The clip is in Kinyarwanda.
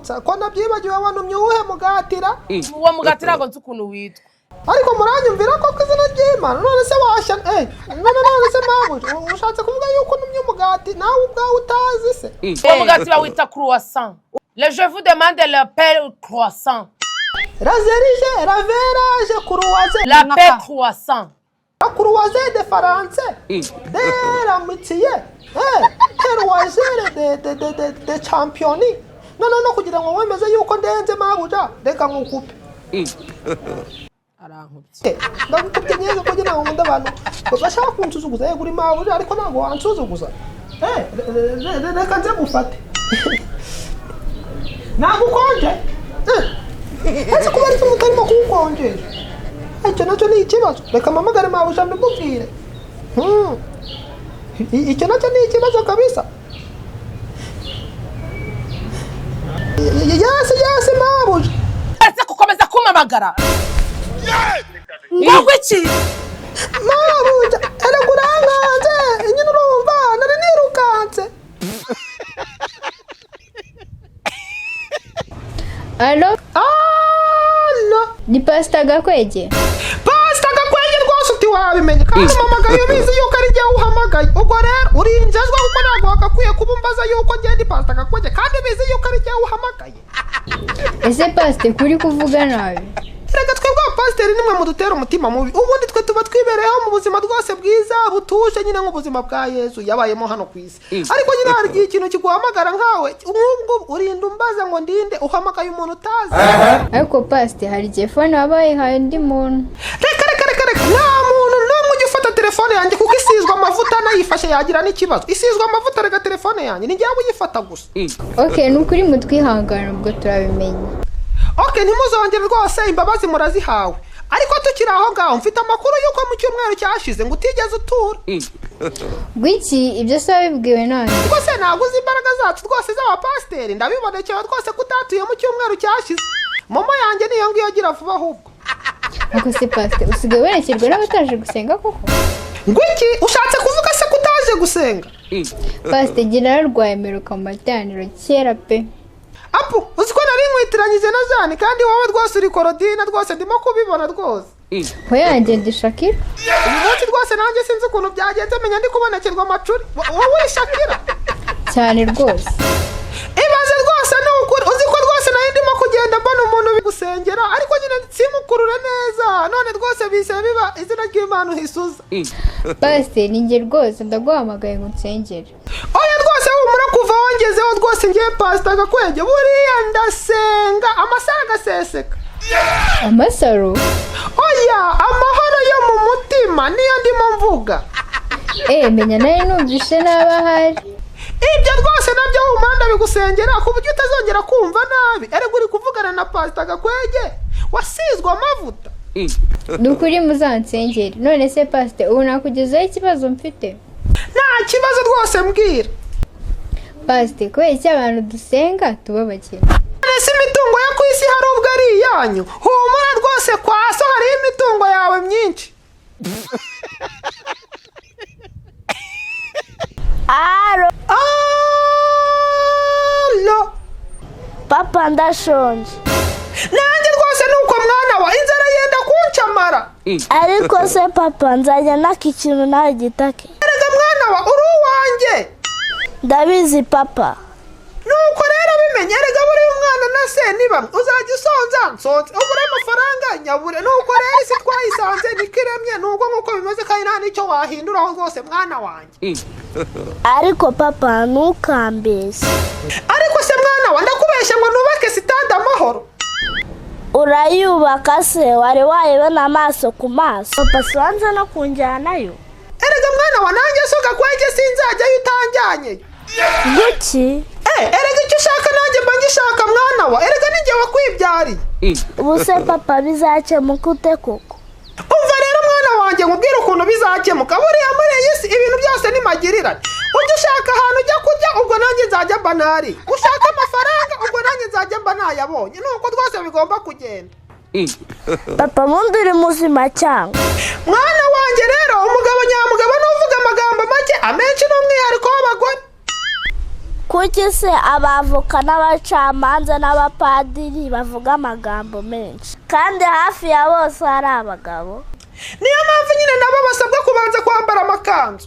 nyibutsa ko nabyibagiwe, wantumye uwuhe mugatira? Uwo mugati ntabwo nzi ukuntu witwa. Ariko muranyumvira koko, izina ry'Imana. None se washya, none se mabuja, ushatse kuvuga yuko untumye umugati nawe ubwawe utazi se? Uwo mugati bawita croissant. Le je vous demande le pain croissant. Razerije raverage kuruwaze. La pain croissant. La croisée de français de l'amitié, teruwazere de championi. None no kugira ngo wemeze yuko ndenze mabuja, reka nkukupe. Arankubye. Ndagukubye neza kugira ngo nkunde abantu bashaka kunsuzuguza. Yego uri mabuja, ariko ntabwo wansuzuguza. Reka nze gufate, ntabwo ukonje. Ese kuba ariko mutarimo kuwukonjesha, icyo nacyo ni ikibazo. Reka mpamagare mabuja mbimubwire. Icyo nacyo ni ikibazo kabisa. Yes, mabuja. Ese gukomeza kumpamagara ngo iki? Mabuja, erega urankanze nyine, urumva nari nirukanse. Alo, Alo. Ni Pasita Gakwege. Pasita Gakwege rwose, uti wabimenye kandi umpamagaye ubizi yuko ari njyewe uhamagaye. Ubwo rero uri injajwa, kuko ntabwo wagakwiye kuba umbaza yuko njyewe ndi Pasita Gakwege kandi ubizi yuko ari njyewe uhamagaye. Ese Pasita, kuri kuvuga nabi? Reka twebwe abapasiteri nimwe mudutera umutima mubi. Ubundi twe tuba twibereyeho mu buzima rwose bwiza butuje nyine, nk'ubuzima bwa Yesu yabayemo hano ku isi. Ariko nyine hari igihe ikintu kiguhamagara nkawe nk'ubwo urinda umbaza ngo ndinde, uhamagaye umuntu utazi. Ariko Pasita, hari igihe phone waba wayihaye undi muntu. Reka reka reka reka, nta muntu n'umwe ujya ufata telefone yanjye, kuko isizwe amavuta, nayifashe yagira n'ikibazo. Isizwe amavuta, reka, telefone yanjye ni njyewe uyifata gusa. Ok, ni ukuri mutwihangana, ubwo turabimenye. Ok, ntimuzongere rwose, imbabazi murazihawe. Ariko tukiri aho ngaho, mfite amakuru y'uko mu cyumweru cyashize ngo utigeze utura. Gwiki? Ibyo se wabibwiwe nande? Rwose ntabwo uzi imbaraga zacu rwose z'abapasiteri. Ndabibonekewe rwose ko utatuye mu cyumweru cyashize. Momo yanjye niyo ngiyo, gira vuba ahubwo. Ariko se Pasita, usigaye werekerwa n'abataje gusenga koko? Ngo iki? Ushatse kuvuga se ko utaje gusenga? Pasita, njye nararwaye, mperuka mu materaniro kera pe. Apu, uzi ko nari nkwitiranyije na Jane, kandi wowe rwose uri Korodina rwose, ndimo kubibona rwose. Hoya, njye ndi Shakira. Uyu munsi rwose nanjye sinzi ukuntu byagenze, menya ndi kubonekerwa amacuri. Wowe uri Shakira? Cyane rwose. Ibaze rwose, ni ukuri, uzi ko rwose nari ndimo kugenda mbona umuntu gusengera, ariko nyine simukurure neza, none rwose bise biba izina ry'Imana uhisuza. Pasita, ni njye rwose, ndaguhamagaye ngo unsengere. Oya rwose humura, kuva wongezeho rwose, ngiye Pasita Gakwege, buriya ndasenga amasaro agaseseka. Amasaro? Oya, amahoro yo mu mutima niyo ndimo mvuga. Eh, menya nawe numvishe nabi ahari. Ibyo rwose nabyo humura, ndabigusengera ku buryo utazongera kumva nabi. Erega uri kuvugana na Pasita Gakwege wasizwe amavuta. Ni ukuri muzansengere. None se Pasita, ubu nakugezaho ikibazo mfite? Nta kibazo rwose, mbwira. Pasita, kubera iki abantu dusenga tuba abakene? None se imitungo yo ku isi hari ubwo ari iyanyu? Humura rwose, kwa so hariho imitungo yawe myinshi. Alo, Alo. Papa, ndashonje. Nanjye rwose ni uko mwana wa, inzara yenda kuncamara. Ariko se papa, nzajya naka ikintu nawe gitake? Erega mwana wa, uri uwanjye. Ndabizi papa. Nuko rero bimenye, erega buriya umwana na se ni bamwe. Uzajya usonza nsonze, ubure amafaranga nyabure. Nuko rero isi twayisanze niko iremye, nuko nk'uko bimeze, kandi nta n'icyo wahinduraho rwose mwana wanjye. Ariko papa, ntukambeshye. Ariko se mwana wa, ndakubeshya ngo nubake sitade Amahoro? Urayubaka se wari wayibona amaso ku maso? Papa, si wanze no kunjyanayo. Erega mwana wa, nanjye so Gakwege sinzajyayo utanjyanye. Guki? Erega icyo ushaka nanjye mba ngishaka mwana wa, erega ninjye wakwibyariye. Ubu se papa, bizakemuka ute koko? Umva rero mwana wanjye, nkubwire ukuntu bizakemuka. Buriya muri iyi si ibintu byose ni magirirane. Ujya ushaka ahantu ujya kurya, ubwo nanjye nzajya mba ntari. Ushaka amafaranga, ubwo nanjye nzajya mba nayabonye. Nuko rwose bigomba kugenda. Papa, bundi uri muzima cyangwa? Mwana wanjye rero, umugabo nyamugabo nuvuga amagambo make, amenshi ni umwihariko w'abagore. Kuki se abavoka n'abacamanza n'abapadiri bavuga amagambo menshi kandi hafi ya bose ari abagabo? Niyo mpamvu nyine nabo basabwa kubanza kwambara amakanzu.